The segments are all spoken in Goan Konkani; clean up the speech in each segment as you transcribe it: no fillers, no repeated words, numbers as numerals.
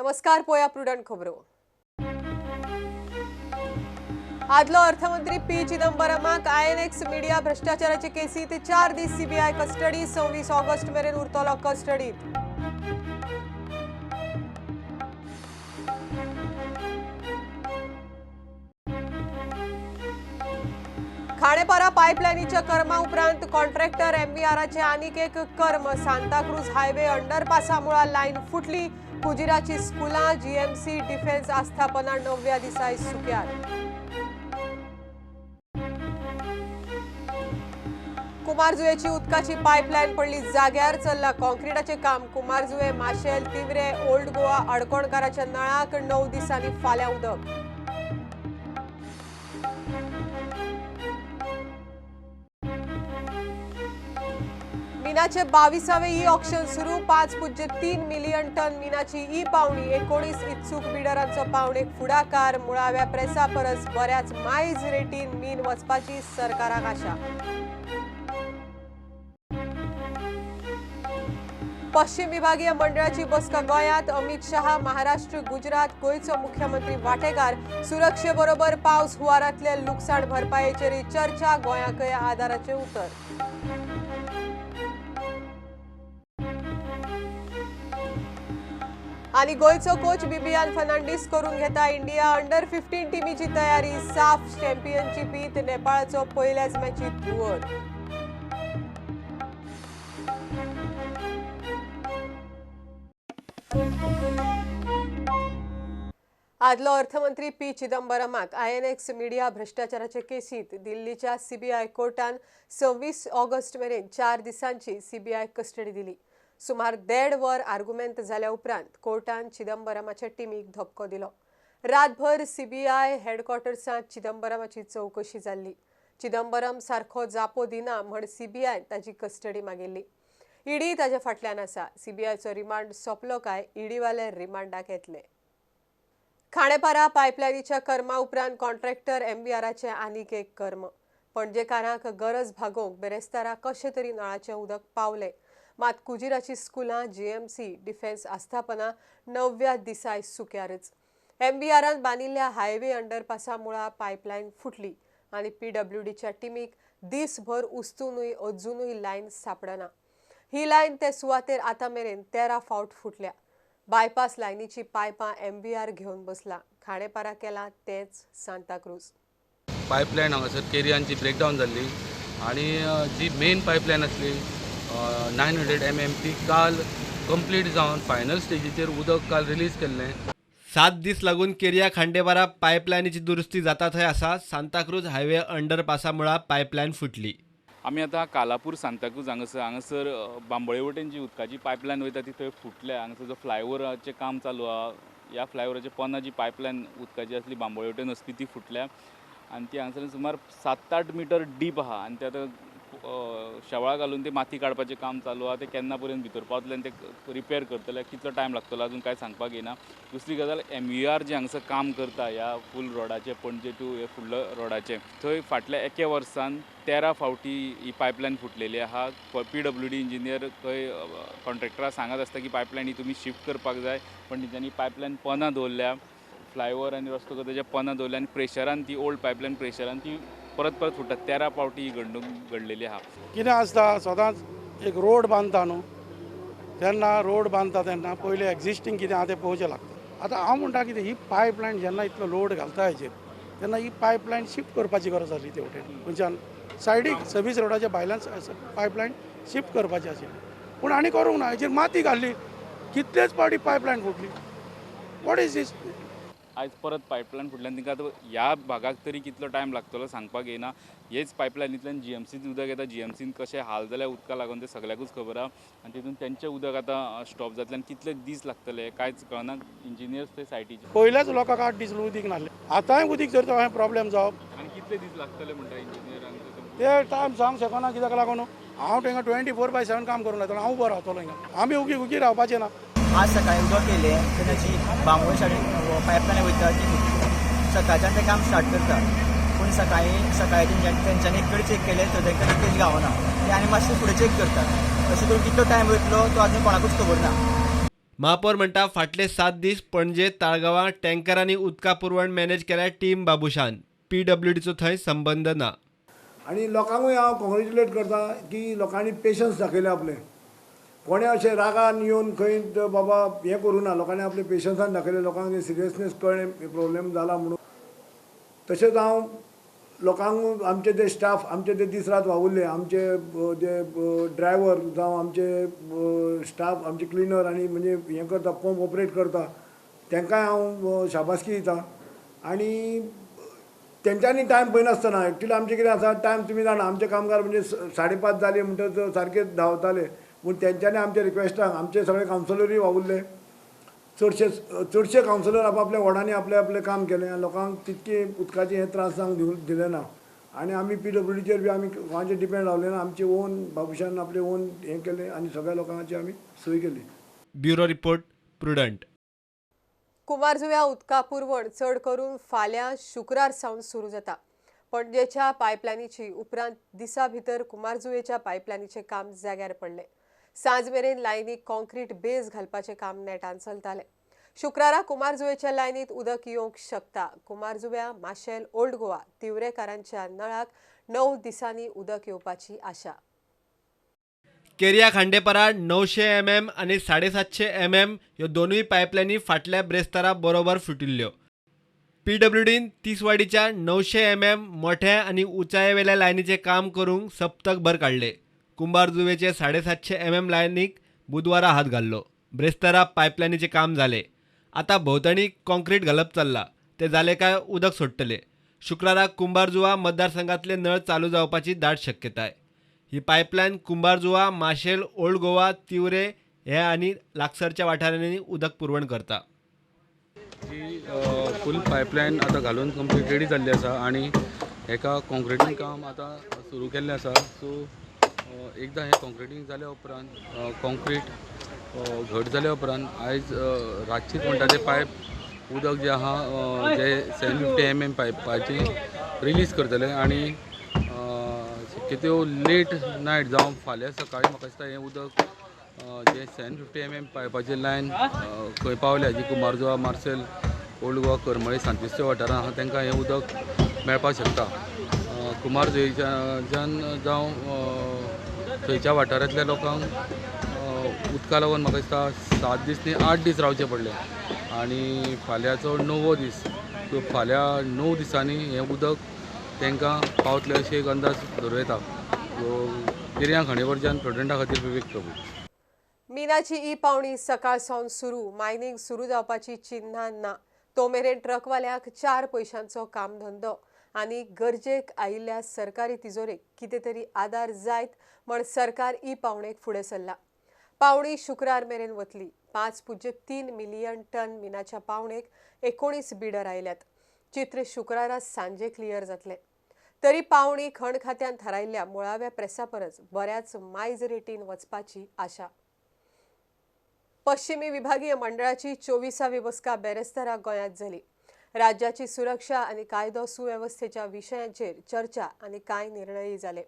नमस्कार, पोया प्रुडंट खबरो. आदलो अर्थमंत्री पी चिदंबरमाक आयएनएक्स मिडिया भ्रष्टाचाराचे केसीत 4 दीस सीबीआय कस्टडी. 26 ऑगस्ट मेरेन उरतलो कस्टडीत. खांडेपारा पायपलायनीच्या कर्मा उपरांत कॉन्ट्रॅक्टर एमव्हीआराचे आनीक एक कर्म. सांताक्रूज हायवे अंडरपासा मुळा लायन फुटली. कुजिराची स्कुलां, जीएमसी, डिफेन्स आस्थापना 9व्या दिसाय सुक्यार. कुमारजुवेची उदकाची पायपलायन पडली जाग्यार. चल्ला कॉन्क्रिटाचे काम. कुमारजुवे, माशेल, तिवरे, ओल्ड गोवा अडकोणकाराच्या नळाक 9 दिसांनी फाल्यां उदक. मिनाचे 22वे ई ऑक्शन सुरू. 5.3 मिलियन टन मिनाची ई पावणी. 19 इत्सूक बिडरांचो पावणेक फुडाकार. मुळाव्या प्रेसा परस बऱ्याच मायज रेटीन मीन वचपाची सरकाराक आशा. पश्चिम विभागीय मंडळाची बसका गोंयांत. अमित शहा, महाराष्ट्र, गुजरात, गोंयचो मुख्यमंत्री वाटेकार. सुरक्षे बरोबर पावस हुवारांतले लुकसाण भरपायेचेर चर्चा. गोंयाकय आदाराचे उतर. आनी गोंयचो कोच बिबियान फर्नांडीस करून घेता इंडिया अंडर 15 टिमीची तयारी. साफ चॅम्पियनशिपीत नेपाळाचो पयल्याच मॅचीत धुंवर. आदलो अर्थमंत्री पी चिदंबरमाक आयएनएक्स मिडिया भ्रष्टाचाराचे केसीत दिल्लीच्या सीबीआय कोर्टान 26 ऑगस्ट मेरेन 4 दिसांची सीबीआय कस्टडी दिली. सुमार 1.5 वर आर्गुमेंत जाल्या उपरांत कोर्टान चिदंबरमाच्या टिमीक धपको दिलो. रातभर सीबीआय हेडक्वॉर्टर्सांत चिदंबरमाची चवकशी जाल्ली. चिदंबरम सारखो जापो दिना म्हण सीबीआयन ताजी कस्टडी मागिल्ली. ईडी ताज्या फाटल्यान आसा. सीबीआयचो रिमांड सोंपलो काय ईडीवाले रिमांडाक येतले. खांडेपारा पायपलायनीच्या कर्मा उपरांत कॉन्ट्रॅक्टर एमव्हीआराचें आनीक एक कर्म. पणजेकारांक गरज भागोवंक बेरेस्तारा कशें तरी नळाचें उदक पावलें. मात कुजिराची स्कुलां, जीएमसी, डिफेन्स आस्थापना 9व्या दिसाय सुक्यारच. एमव्हीआरान बांदिल्ल्या हायवे अंडरपासा मुळा पायपलायन फुटली आनी पीडब्ल्यूडीच्या टिमीक दीसभर उस्तुनूय अजुनूय लायन सापडना. ही लायन ते सुवातेर आतां मेरेन 13 फावट फुटल्या. बायपास लायनीची पायपां एमव्हीआर घेवन बसला. खांडेपारा केला तेच सांताक्रूज. पायपलायन हांगासर केरियांची ब्रेकडावन जाल्ली आनी जी मेन पायपलायन आसली 900 mm ती काल कंप्लीट जावन फायनल स्टेजीचेर उदक काल रिलीज केल्लें. 7 दीस लागून केरिया खांडेपारा पायपलायनीची दुरुस्ती जाता थंय आसा सांताक्रूज हायवे अंडरपासा मुळा पायपलायन फुटली. आमी आतां कालापूर सांताक्रूज हांगासर बांबोळे वटेन जी उदकाची पायपलायन वयता ती थंय फुटल्या. हांगासर जो फ्लायओवराचें काम चालू आहा, ह्या फ्लायओवराचे पोंदा जी पायपलायन उदकाची आसली बांबोळे वटेन वचपी ती फुटल्या आनी ती हांगासर सुमार 7-8 मिटर डीप आहा आनी ते आतां शेवाळ घालून ती माती काडपाचें काम चालू आहा. ते केन्ना पर्यंत भितर पावतले आनी ते रिपेर करतले, कितलो टायम लागतलो अजून कांय सांगपाक येना. दुसरी गजाल, एमव्हीआर जे हांगासर काम करता ह्या फूल रोडाचें, पणजे टू हे फुडलो रोडाचें, थंय फाटल्या एके वर्सान 13 फावटी ही पायपलायन फुटलेली आहा. पीडब्ल्यूडी इंजिनियर थंय कॉन्ट्रॅक्टराक सांगत आसता की पायपलायन ही तुमी शिफ्ट करपाक जाय, पण तेंच्यांनी पायपलायन पोंदा दवरल्या. फ्लायओवर आनी रस्तो करता तेच्या पोंदा दवरल्या आनी प्रेशरान ती ओल्ड पायपलायन प्रेशरान ती परत परत फुट्टा. 13 फावटी ही घडणूक घडलेली आहा. कितें आसता, सदांच एक रोड बांदता न्हू, तेन्ना रोड बांदता तेन्ना पयलीं एक्झिस्टींग कितें आहा तें पळोवचें लागता. आतां हांव म्हणटा कितें, ही पायपलायन जेन्ना इतलो लोड घालता हेजेर तेन्ना ही पायपलायन शिफ्ट करपाची गरज आसली ते वटेन. खंयच्यान सायडीक सर्वीस रोडाच्या भायल्यान पायपलायन शिफ्ट करपाची आशिल्ली, पूण आनी करूंक ना. हेजेर माती घाल्ली, कितलेच फावटी पायपलायन फुटली. What is this? आयज परत पायपलायन फुटल्यान तांकां आतां ह्या भागाक तरी कितलो टायम लागतलो सांगपाक येना. हेच पायपलायनींतल्यान जीएमसीन उदक येता. जीएमसीन कशें हाल जाल्या उदका लागून तें सगळ्याकूच खबर आहा आनी तितून तेंचें उदक आतां स्टॉप जातलें आनी कितले दीस लागतले कांयच कळना. इंजिनियर्स ते सायटीचे पयल्याच लोकांक 8 दीस उदीक नासलें, आतांय उदीक जर हांवें प्रॉब्लेम जावप आनी कितले दीस लागतले म्हणटा इंजिनियरांक ते टायम सांग शकना. कित्याक लागून हांव तांकां 24/7 काम करूंक लायतलो. हांव उबो रावतलो हिंगा, आमी उगी उगी रावपाचें ना. आज सकाळी उदक येयलें तेन्ना जी बांबोळे सायडीन पायपलायन वयता ती फुटली. सकाळच्यान ते काम स्टार्ट करता, पूण सकाळी सकाळी तेंच्यांनी एक कडेन चॅक केलें तर तांकां लिकेज गावना, ते आनी मातशें फुडें चॅक करतात. अशें करून कितलो टायम वयतलो तो आजून कोणाकूच खबर ना. महापौर म्हणटा फाटले 7 दीस पणजे ताळगांवां टँकरांनी उदका पुरवण मॅनेज केल्या टीम बाबुशान. पीडब्ल्यूडीचो थंय संबंद ना. आनी लोकांकूय हांव कॉंग्रेच्युलेट करता की लोकांनी पेशन्स दाखयले आपले. कोणें अशें रागान येवन खंय बाबा हें करूं ना, लोकांनी आपले पेशन्सान दाखयलें, लोकांक सिरियसनेस कळ्ळें प्रॉब्लेम जाला म्हणून. तशेंच हांव लोकांक आमचे जे स्टाफ आमचे जे दीस रात वावुरले, आमचे जे ड्रायव्हर जावं आमचे स्टाफ, आमचे क्लिनर आनी म्हणजे हें करता, पंप ऑपरेट करता, तांकांय हांव शाबासकी दिता. आनी तेंच्यांनी टायम पळयनासतना एक्चुअली आमचें कितें आसा टायम तुमी जाणा, आमचे कामगार म्हणजे 5:30 जाली म्हणटकच सारके धांवताले, पूण तेंच्यांनी आमच्या रिक्वेस्टाक आमचे सगळे कावन्सिलरूय वावुरले. चडशे चडशे कावन्सिलर आपआपल्या वॉर्डांनी आपलें आपलें काम केलें आनी लोकांक तितके उदकाचे हे त्रास जावंक दिले ना. आनी आमी पीडब्ल्यूडीचेर बी आमी कोणाचेर डिपेंड रावले ना, आमचे ओन बाबुशान आपले ओन हें केलें आनी सगळ्या लोकांची आमी सोय केली. Bureau report, Prudent. कुमारजुव्या उदका पुरवण चड करून फाल्यां शुक्रार सावन सुरू जाता. पणजेच्या पायपलायनीची उपरांत दिसा भितर कुमारजुवेच्या पायपलायनीचें काम जाग्यार पडलें. सांज मेरेन लायनीक कॉन्क्रीट बेज घालपाचें काम नेटान चलतालें. शुक्रारा कुमारजुवेच्या लायनीत उदक येवंक शकता. कुमारजुव्या, माशेल, ओल्ड गोवा, तिवरेकारांच्या नळाक 9 दिसांनी उदक येवपाची आशा. केरिया खांडेपारा 900 mm आनी 750 mm ह्यो दोनूय पायपलायनी फाटल्या ब्रेस्तारा बरोबर फुटिल्ल्यो. पीडब्ल्यूडीन तिसवाडीच्या 900 mm मोठ्या आनी उंचायेवेल्या लायनीचें काम करूंक सप्तकभर काडलें. कुंभारजुवेचे 750 mm लायनीक बुधवारा हात घाल्लो. ब्रेस्तारा पायपलायनीचें काम जालें. आतां भोंवतणी कॉन्क्रीट घालप चल्लां. तें जालें काय उदक सोडटले. शुक्रारा कुंभारजुवा मतदारसंघांतले नळ चालू जावपाची दाट शक्यताय. ही पायपलायन कुंभारजुवा, माशेल, ओल्ड गोवा, तिवरे हे आनी लागसरच्या वाठारांनी उदक पुरवण करता. जी फूल पायपलायन आतां घालून कंप्लीट रेडी जाल्ली आसा आनी हेका कॉन्क्रिटींग काम आतां सुरू केल्लें आसा. सो एकदां हें कॉन्क्रिटींग जाल्या उपरांत, कॉन्क्रीट घट जाल्या उपरांत आयज रातचीच म्हणटा तें पायप उदक जें आहा जे 750 mm पायपाचें रिलीज करतले आनी शक्यतो लेट नायट जावं फाल्यां सकाळीं म्हाका दिसता हें उदक जे 750 mm पायपाचें लायन खंय पावल्या, जी कुमारजुवा, मार्सेल, ओल्ड गोवा, करमळे, सांतिस्ते वाठारां आहा तांकां हें उदक मेळपाक शकता. कुमारजुवेच्यान जावं थंयच्या वाठारांतल्या लोकांक उदका लागून म्हाका दिसता 7 दीस न्ही 8 दीस रावचें पडलें आनी फाल्यांचो 9वो दीस, सो फाल्यां 9 दिसांनी हें उदक तांकां पावतलें अशें एक अंदाज धरूं येता. सो केरिया खांडेपारच्यान प्रुडंटा खातीर विवेक प्रभू. मिनाची ई पावणी सकाळ सावन सुरू. मायनिंग सुरू जावपाची चिन्हां ना. तो मेरेन ट्रकवाल्याक 4 पयशांचो कामधंदो आनी गरजेक आयिल्ल्या सरकारी तिजोरेक कितें तरी आदार जायत म्हण सरकार ई पावणेक फुडें सरला. पावणी शुक्रार मेरेन वतली. 5.3 मिलियन टन मिनाच्या पावणेक 19 बिडर आयल्यात. चित्र शुक्रारा सांजे क्लियर जातलें. तरी पावणी खण खात्यान थारायिल्ल्या मुळाव्या प्रेसा परस बऱ्याच मायज रेटीन वचपाची आशा. पश्चिमी विभागीय मंडळाची 24वी बसका बेरेस्तारा गोंयांत जाली. राज्याची सुरक्षा आनी कायदो सुवेवस्थेच्या विशयांचेर चर्चा आनी कांय निर्णय जाले.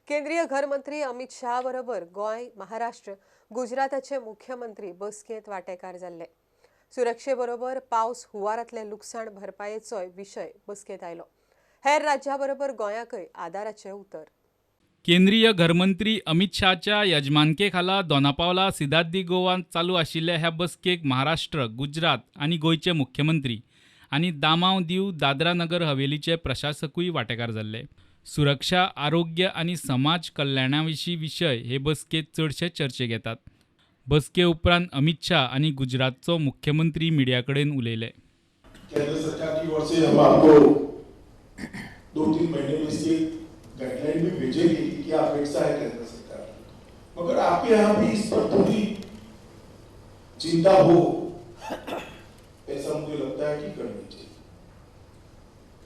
केंद्रीय घरमंत्री अमित शाह बरोबर गोंय, महाराष्ट्र, गुजराताचे मुख्यमंत्री बसकेंत वांटेकार जाल्ले. सुरक्षे बरोबर पावस हुवारांतलें लुकसाण भरपायेचोय विशय बसकेंत आयलो. हेर राज्यां बरोबर गोंयाकय आदाराचें उतर. केंद्रीय घरमंत्री अमित शहाच्या यजमानके खाला दोनापावला सिदाद दी गोवान चालू आशिल्ल्या ह्या बसकेक महाराष्ट्र, गुजरात आनी गोंयचे मुख्यमंत्री आनी दामांव दीव, दादरा नगर हवेलीचे प्रशासकूय वांटेकार जाल्ले. सुरक्षा, आरोग्य आनी समाज कल्याणा विशीं विशय हे बसकेंत चडशे चर्चेक येतात. बसके उपरांत अमित शाह आनी गुजरातचो मुख्यमंत्री मिडिया कडेन उलयले. केंद्र सरकार की ओर से हम आपको 2-3 महीने में इसकी गाइडलाइन भी भेजेंगे कि क्या अपेक्षा है केंद्र सरकार की, मगर आपके यहाँ भी इस पर थोड़ी चिंता हो ऐसा मुझे लगता है कि करनी चाहिए।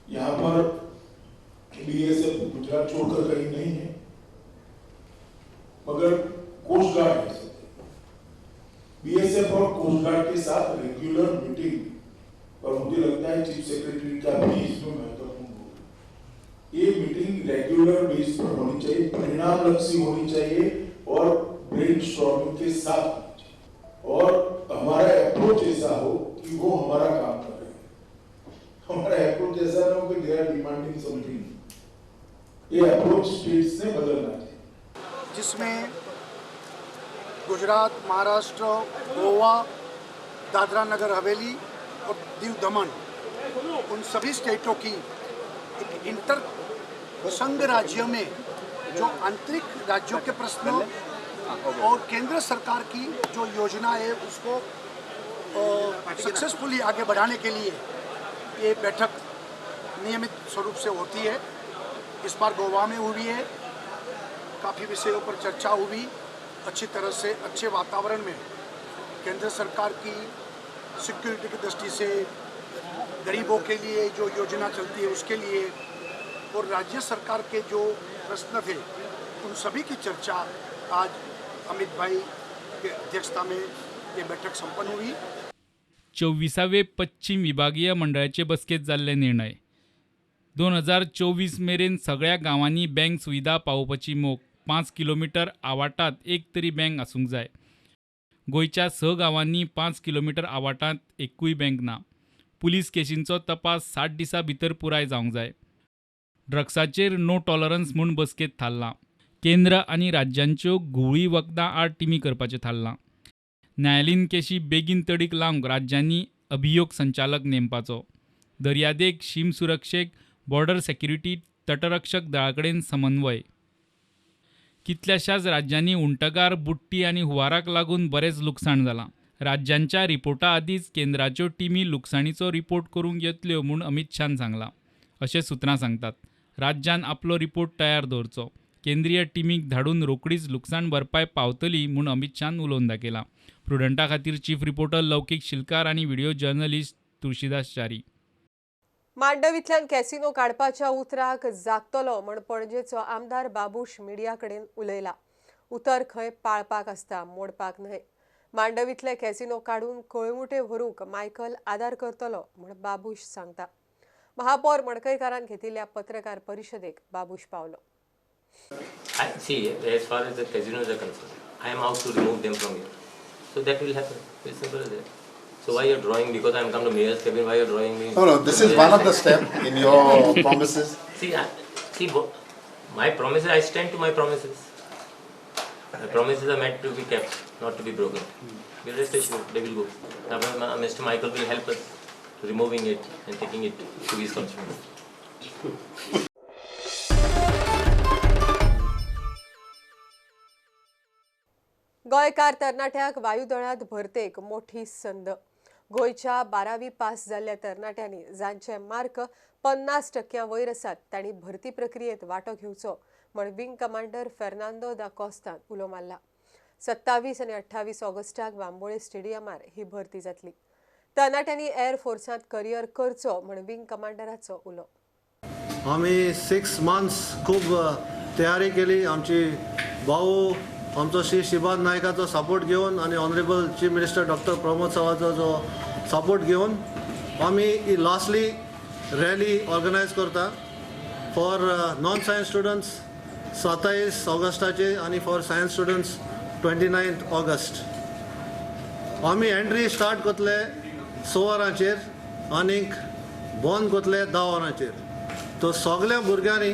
यहाँ पर बीएसएफ गुजरात छोड़कर कहीं नहीं है, मगर कोस्ट गार्ड है। बीएसएफ और कोस्ट गार्ड के साथ रेगुलर मीटिंग, और मुझे लगता है चीफ सेक्रेटरी का भी इसमें महत्वपूर्ण रोल। ये मीटिंग रेगुलर बेस पर होनी चाहिए, परिणाम लक्ष्य होनी चाहिए और ब्रेनस्टॉर्मिंग के साथ होनी चाहिए। और कि वो हमारा काम कर रहे हैं। हमारा अप्रोच ऐसा ना हो कि they are demanding something. ये अप्रोच स्टेट्स ने बदलना चाहिए, जिसमें गुजरात, महाराष्ट्र, गोवा, दादरा नगर हवेली और दीव दमन, उन सभी स्टेटों की एक इंटर संघ राज्य में जो आंतरिक राज्यों के प्रश्न और केंद्र सरकार की जो योजना है उसको सक्सेसफुली आगे बढ़ाने के लिए ये बैठक नियमित स्वरूप से होती है। इस बार गोवा में हुई है, काफ़ी विषयों पर चर्चा हुई, अच्छी तरह से अच्छे वातावरण में केंद्र सरकार की सिक्योरिटी की दृष्टि से गरीबों के लिए जो योजना चलती है उसके लिए और राज्य सरकार के जो प्रश्न थे उन सभी की चर्चा आज अमित भाई के अध्यक्षता में ये बैठक संपन्न हुई। 24वे पश्चिम विभागीय मंडळाचे बसकेत जाल्ले निर्णय। 2024 मेरेन सगळ्या गांवांनी बँक सुविधा पावोवपाची मोख। 5 किलोमीटर आवाटांत एक तरी बँक आसूंक जाय। गोंयच्या 6 गांवांनी 5 किलोमीटर आवाटांत एकूय बँक ना। पुलीस केशींचो तपास 60 दिसां भितर पुराय जावंक जाय। ड्रग्साचेर नो टॉलरन्स म्हूण बसकेत थारलां। केंद्र आनी राज्यांच्यो घुंवळी वखदां आड टिमी करपाचें थारलां। न्यायालयीन केशी बेगीन तडीक लावंक राज्यांनी अभियोग संचालक नेमपाचो। दर्यादेग शीम सुरक्षेक बॉर्डर सेक्युरिटी तटरक्षक दळा कडेन समन्वय। कितल्याशाच राज्यांनी उंटगार, बुट्टी आनी हुंवाराक लागून बरेंच लुकसाण जालां। राज्यांच्या रिपोर्टा आदींच केंद्राच्यो टिमी लुकसाणीचो रिपोर्ट करूंक येतल्यो म्हूण अमित शान सांगलां, अशें सुत्रां सांगतात। राज्यान आपलो रिपोर्ट तयार दवरचो। केंद्रीय टिमीक धाडून रोखडीच लुकसाण भरपाय पावतली म्हूण अमित शान उलोवन दाखयलां। प्रुडंटा खातीर चीफ रिपोर्टर लौकीक शिलकार आनी व्हिडिओ जर्नलिस्ट तुळशीदास च्यारी। मांडवींतल्यान कॅसिनो काडपाच्या उतराक जागतलो म्हण पणजेचो आमदार बाबूश मिडिया कडेन उलयला। उतर खंय पाळपाक आसता, मोडपाक न्हय। मांडवींतले कॅसिनो काडून कळंगुटे व्हरूंक मायकल आदार करतलो म्हण बाबूश सांगता। महापौर मडकयकारान घेतिल्ल्या पत्रकार परिशदेक बाबूश पावलो। I see, as far as the casinos are concerned, I am out to remove them from here. So that will happen. It's simple as that. So why you are drawing? Because I am come to mayor's cabin. Why you are drawing me? No, no. This is one of the steps in your promises. See, my promises. I stand to my promises. My promises are meant to be kept, not to be broken. We'll rest assured they will go. Now, Mr. Michael will help us to removing it and taking it to his constituency. गोंयकार तरणाट्याक वायुदळांत भरतेक मोठी संद। गोंयच्या 12वी पास जाल्ल्या तरणाट्यांनी जांचे मार्क 50% वयर आसात तांणी भरती प्रक्रियेत वांटो घेवचो म्हण विंग कमांडर फेर्नांदो दा कोस्तान उलो मारला। 27 आनी 28 ऑगस्टाक बांबोळे स्टेडियमार ही भरती जातली। तरणाट्यांनी एअर फोर्सांत करियर करचो म्हण विंग कमांडराचो उलो। आमी 6 मंथ्स खूब तयारी केली। आमची भाऊ आमचो श्री श्रीपाद नायकाचो सपोर्ट घेवन आनी honourable chief minister doctor Pramod सावंताचो जो सपोर्ट घेवन आमी ही लास्टली रॅली ऑर्गनायज करता फॉर नॉन सायन्स स्टुडंट्स 27 ऑगस्टाचे आनी फॉर सायन्स स्टुडंट्स 29 ऑगस्ट। आमी एंट्री स्टार्ट करतले 6 वरांचेर आनीक बंद करतले 10 वरांचेर। तो सगळ्या भुरग्यांनी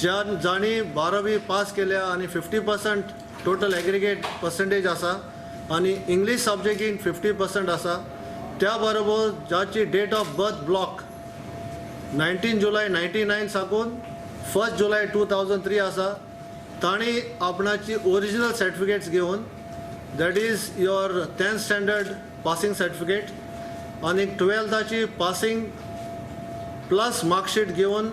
जांणी 12वी पास केल्या आनी 50% टोटल एग्रीगेट पर्संटेज आसा आनी इंग्लीश सब्जेक्टीन 50% आसा, त्या बरोबर जाची date of birth block 19 July 99 साकून 1 जुलय 2003 आसा, तांणी आपणाची ओरिजिनल सर्टिफिकेट्स घेवन, that is your 10th standard passing certificate आनी 12थाची पासिंग प्लस मार्कशीट घेवन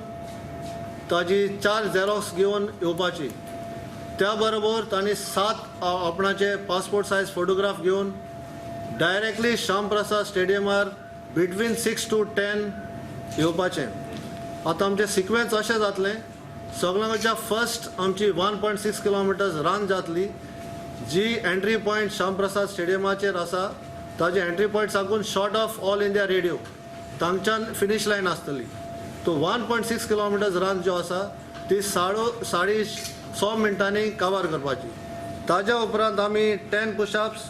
ताजी 4 झेरॉक्स घेवन येवपाची। त्या बरोबर तांणी 7 आपणाचे पासपोर्ट सायज फोटोग्राफ घेवन डायरेक्टली श्यामप्रसाद स्टेडियमार बिटवीन 6 to 10 येवपाचें। आतां आमचें सिक्वेन्स अशें जातलें, सगळ्यांच्या फर्स्ट आमची 1.6 किलोमिटर्स रन जातली, जी एंट्री पॉयंट श्यामप्रसाद स्टेडियमाचेर आसा ताजे एंट्री पॉयंट साकून short of All India Radio तांगच्यान फिनीश लायन आसतली। तो 1.6 किलोमिटर्स रन जो आसा ती 6.5 मिनटांनी कवर करपाची। ताज्या उपरांत आमी 10 पुशअप्स,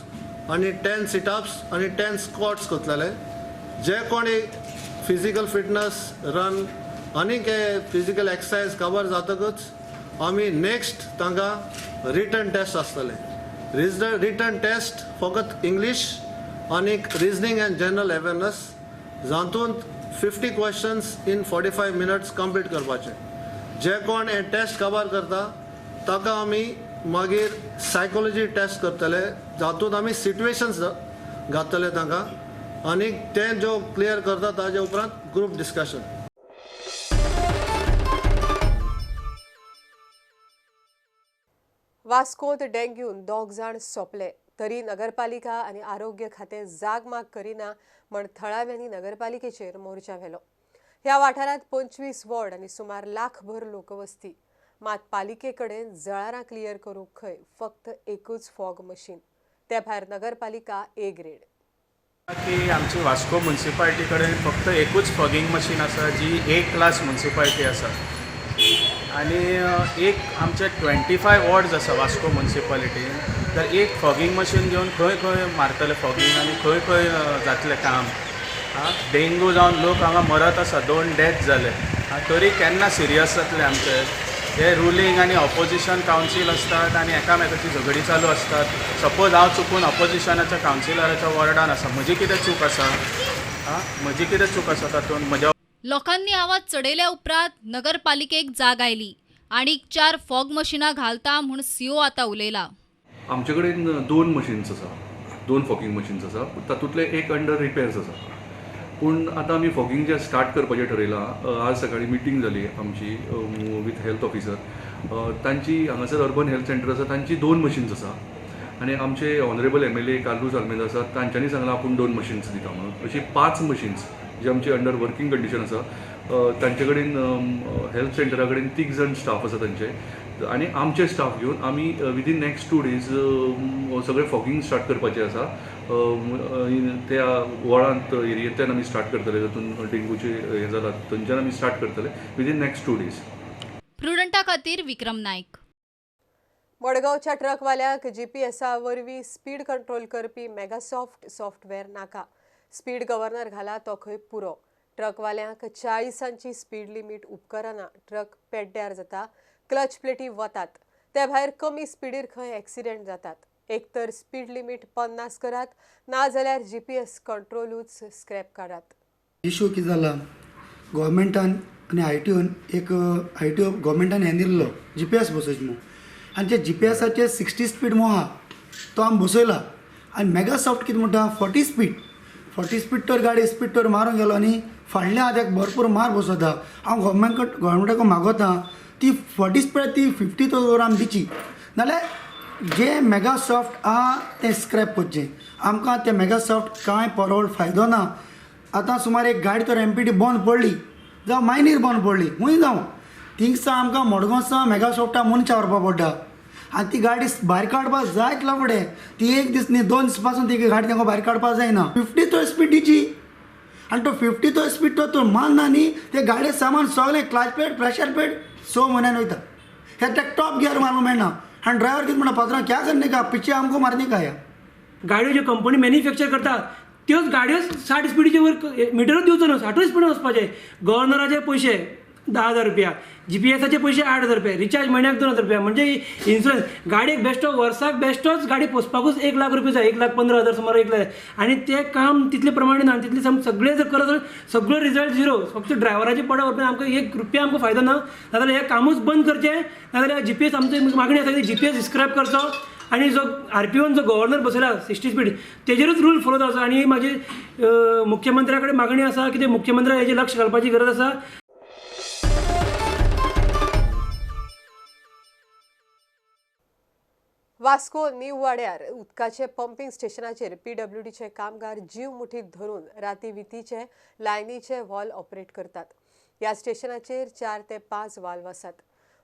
आनी 10 सिटअप्स आनी 10 स्क्वॉट्स करतले. जे कोणी फिजिकल फिटनस रन आनी फिजिकल एक्सरसाइज कवर जातकच आमी नेक्स्ट तांकां रिटर्न टेस्ट आसतले. रिटर्न टेस्ट फकत इंग्लीश आनी रिजनींग अँड जनरल अवेरनस, जातूंत 50 क्वेश्चन्स इन 45 मिनट्स कंप्लीट करपाचे. जे कोण हे टेस्ट कवर करता ताका आमी मागीर सायकोलॉजी टेस्ट करतले, जातूंत आमी सिट्युएशन्स घातले तांकां आनी ते जो क्लियर करता ताजे उपरांत ग्रूप डिस्कशन. वास्कोत डेंग्यून 2 जाण सोंपले तरी नगरपालिका आनी आरोग्य खातें जागमाग करिना म्हण थळाव्यांनी नगरपालिकेचेर मोर्चा व्हेलो. ह्या वाठारांत 25 वॉर्ड आनी सुमार लाखभर लोकवस्ती. मात पालिके कडेन जळारां क्लियर करूंक खंय फक्त एकूच फॉग मशीन, ते भायर नगरपालिका ए ग्रेड. की आमची वास्को म्युनिसिपालिटी कडेन फक्त एकूच फॉगिंग मशीन आसा, जी ए क्लास म्युनिसिपालिटी आसा आनी एक आमचे 25 वॉर्ड्स आसा वास्को म्युनिसिपालिटीन. तर एक फॉगिंग मशीन घेवन खंय खंय मारतले फॉगिंग आनी खंय खंय जातलें काम. डेंगू जावन लोक हांगा मरत आसा, 2 डेथ जाले तरी केन्ना सिरियस जातले आमचे. हे रुलींग आनी ऑपोजिशन कावन्सील आसतात आनी एकामेकाची झगडी चालू आसतात. सपोज हांव चुकून ऑपोजिशनाच्या कावन्सिलराच्या वॉर्डान आसा, म्हजी कितें चूक आसा? म्हजी कितें चूक आसा तातूंत? म्हज्या लोकांनी आवाज चडयल्या उपरांत नगरपालिकेक जाग आयली आनी 4 फॉग मशिनां घालता म्हूण सीओ आतां उलयला. आमचे कडेन 2 मशीन्स आसा, 2 फॉगिंग मशीन्स आसा, तातूंतले एक अंडर रिपेर्स आसा. पूण आतां आमी फॉगिंग जे स्टार्ट करपाचें ठरयलां. आज सकाळीं मिटींग जाली आमची विथ हेल्थ ऑफिसर. तांची हांगासर अर्बन हेल्थ सेंटर आसा, तांची 2 मशीन्स आसा आनी आमचे ऑनरेबल MLA Carlos Almeida आसा, तांच्यांनी सांगलां आपूण 2 मशीन्स दिता म्हणून. अशी 5 मशीन्स जे आमची अंडर वर्किंग कंडिशन आसा. तांचे कडेन हेल्थ सेंटरा कडेन 3 जाण स्टाफ आसा तांचे आनी आमचे स्टाफ घेवन आमी विदीन नेक्स्ट 2 डेज सगळें फॉगिंग स्टार्ट करपाचें आसा. त्या वॉर्डांत एरियेंतल्यान आमी स्टार्ट करतले, तातूंत डेंगूचे हें जालां थंयच्यान आमी स्टार्ट करतले विदीन नेक्स्ट 2 डेज. प्रुडंटा खातीर विक्रम नायक. मडगांवच्या ट्रकवाल्यांक जीपीएसा वरवीं स्पीड कंट्रोल करपी मेगासॉफ्ट सॉफ्टवेअर नाका. स्पीड गव्हर्नर घाला तो खंय पुरो. ट्रकवाल्यांक 40ची स्पीड लिमीट उपकरना, ट्रक पेड्ड्यार जाता, क्लच प्लेटी वतात, ते भायर कमी स्पिडीर खंय एक्सिडेंट जातात. एक तर स्पीड लिमीट 50 करात, ना जाल्यार जीपीएस कंट्रोलूच स्क्रॅप काडात. इशू कितें जाला, गव्हर्मेंटान आनी आयटीओन एक आयटीओ गव्हर्मेंटान हें दिल्लो जीपीएस बसोवचें म्हूण, आनी ते जीपीएसाचेर 60 स्पीड म्हूण आहा तो आमी बसयला. आनी मेगासॉफ्ट कितें म्हणटा 40 स्पीड, 40 स्पीड तर गाडी स्पीड तर मारून गेलो आनी फाडल्या आहा तेका भरपूर मार बसता. हांव गव्हर्मेंटाक मागोता ती 40 स्पीड ती 50 तर आमी दिची, नाल्यार जे मेगासॉफ्ट आहा तें स्क्रॅप करचें. आमकां तें मेगासॉफ्ट कांय परवड फायदो ना. आतां सुमार एक गाडी तर MPT बंद पडली, जावं मायनीर बंद पडली, खूंय जावं थिंगसा आमकां मडगांवसा मेगासॉफ्टा मनशां व्हरपा पडटा आनी ती गाडी भायर काडपाक जाय तितलो फुडें ती एक दीस न्ही 2 दीस पासून ती गाडी तांकां भायर काडपाक जायना. 50 तो स्पीड दिची आनी तो 50 तो स्पीड तो मानना न्ही, ते गाडये सामान सगळें क्लच प्लेट प्रेशर प्लेट 6 म्हयन्यान वयता. हे तेका टॉप गियर मारूंक मेळना आनी ड्रायव्हर कितें म्हणटा, पात्रांव क्या करने का, पिच्छे आमको मारने का. ह्या गाडयो ज्यो कंपनी मॅन्युफॅक्चर करता त्योच गाडयो 60 स्पिडीचे वर मिटरूच दिवचो न्हू, 60 स्पिडीन वचपाचें. गव्हर्नराचे पयशे 10,000 रुपया, जीपीएसाचे पयशे 8,000 रुपया, रिचार्ज म्हयन्याक 2,000 रुपया, म्हणजे इन्शुरन्स गाडयेक बेश्टो वर्साक बेश्टोच गाडी पोसपाकूच 1 लाख रुपया जाय, 1,15,000 सुमार 1 लाख. आनी तें काम तितले प्रमाणे ना, तितले सगळें जर करत जाल्यार सगळो रिजल्ट झिरो. फक्त ड्रायव्हराचे पडा व्हरपा आमकां 1 रुपया आमकां फायदो ना. नाजाल्यार हें कामूच बंद करचें, नाजाल्यार जीपीएस आमची मागणी आसा की जीपीएस स्क्रॅप करचो आनी जो आरपीओन जो गव्हर्नर बसयला 60 स्पीड तेजेरूच रूल फॉलो जावचो. आनी म्हाजी मुख्यमंत्र्या कडेन मागणी आसा की ते मुख्यमंत्र्या हेजेर लक्ष घालपाची गरज आसा. वास्को न्यू वाड्यार उदकाचे पंपिंग स्टेशनाचेर पीडब्ल्यूडीचे कामगार जीव मुठीत धरून राती वितीचे लायनीचे व्हॉल ऑपरेट करतात. ह्या स्टेशनाचेर 4 ते 5 वाल्व आसात.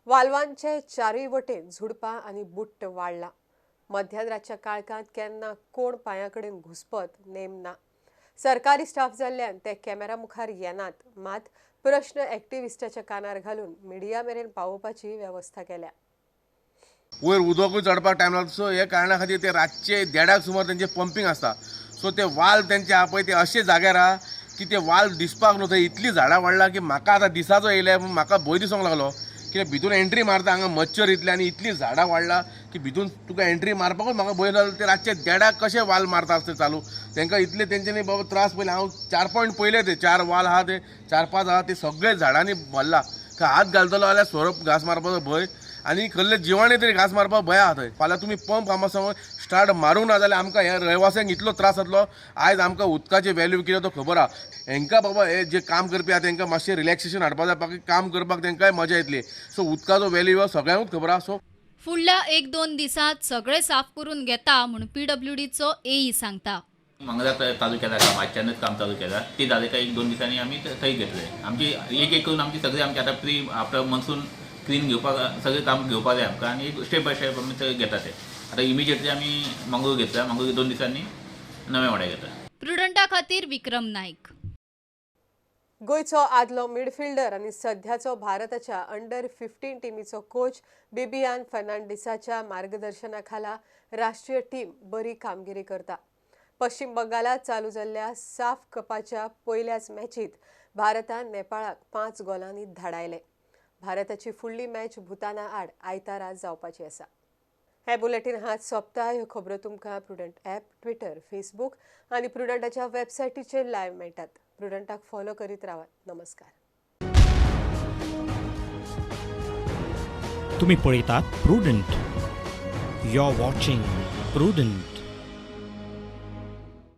वाल्वांचे 4 वटेन झुडपां आनी बुट्ट वाडला. मध्यानरातच्या काळखांत केन्ना कोण पांया कडेन घुसपत नेम ना. सरकारी स्टाफ जाल्ल्यान ते कॅमेरा मुखार येनात, मात प्रश्न एक्टिविस्टाच्या कानार घालून मिडिया मेरेन पावोवपाची वेवस्था केल्या. वयर उदकूय चडपाक टायम लागता. सो हे कारणा खातीर ते रातचे 1:30 सुमार तेंचे पंपींग आसता. सो ते वाल तेंचे आहा पळय ते अशे जाग्यार आहा की ते वाल दिसपाक न्हू, थंय इतली झाडां वाडला की म्हाका आतां दिसाचो येयले म्हाका भंय दिसूंक लागलो. कित्याक भितून एंट्री मारता हांगा मच्छर इतले आनी इतली झाडां वाडला की भितून तुका एंट्री मारपाकूच म्हाका भंय लागलो. ते रातचे 1:30 कशे वाल मारता आसते चालू, तांकां इतले तेंच्यांनी बाबा त्रास पयले. हांव 4 पॉयंट पयले ते 4 वाल आहा ते 4-5 आहा ते सगळे झाडांनी भरला. थंय हात घालतलो जाल्यार सोरोप घांस मारपाचो भंय आनी कसले जिवाणे तरी घांस मारपाक भंय आहा थंय. फाल्यां तुमी पंप हांगा स्टार्ट मारूंक ना जाल्यार आमकां ह्या रहिवाशांक इतलो त्रास जातलो. आयज आमकां उदकाची वॅल्यू कितें तो खबर आहा. हेंकां बाबा हे जे काम करपी आहा तेंकां मातशें रिलॅक्सेशन हाडपा जाय, बाकी काम करपाक तेंकांय मजा येतली. सो उदकाचो वॅल्यू सगळ्यांकूच खबर आहा. सो फुडल्या 1-2 दिसांत सगळे साफ करून घेता म्हूण पीडब्ल्यूडीचो एई सांगता. मंगळा चालू केला काम, आजच्यानच काम चालू केला. ते जाले काय 1-2 दिसांनी आमी थंय घेतले. आमची एक एक करून आमची सगळी आमची आतां प्री आफ्टर मॉन्सून क्लीन घेवपाक सगळें काम घेवपाक जाय आमकां आनी एक स्टेप बाय स्टेप आमी थंय घेता ते. आतां इमिजिएटली आमी मंगळूर घेतला, मंगळूर 2 दिसांनी नव्या वाड्या घेता. प्रुडंटा खातीर विक्रम नाईक. गोंयचो आदलो मिडफिल्डर आनी सध्याचो भारताच्या अंडर 15 टिमीचो कोच बिबियान फर्नांडीसाच्या मार्गदर्शना खाला राष्ट्रीय टीम बरी कामगिरी करता. पश्चिम बंगालात चालू जाल्ल्या साफ कपाच्या पयल्याच मॅचीत भारतान नेपाळाक 5 गोलांनी धाडायले. भारताची फुडली मॅच भूताना आड आयतारा जावपाची आसा. हे बुलेटीन हात सोंपता. ह्यो खबरो तुमकां प्रुडंट ॲप, ट्विटर, फेसबूक आनी प्रुडंटाच्या वेबसायटीचेर लायव्ह मेळटात. प्रुडंटाक फॉलो करीत रावात. नमस्कार. तुम्ही पळयतात Prudent. You are watching Prudent.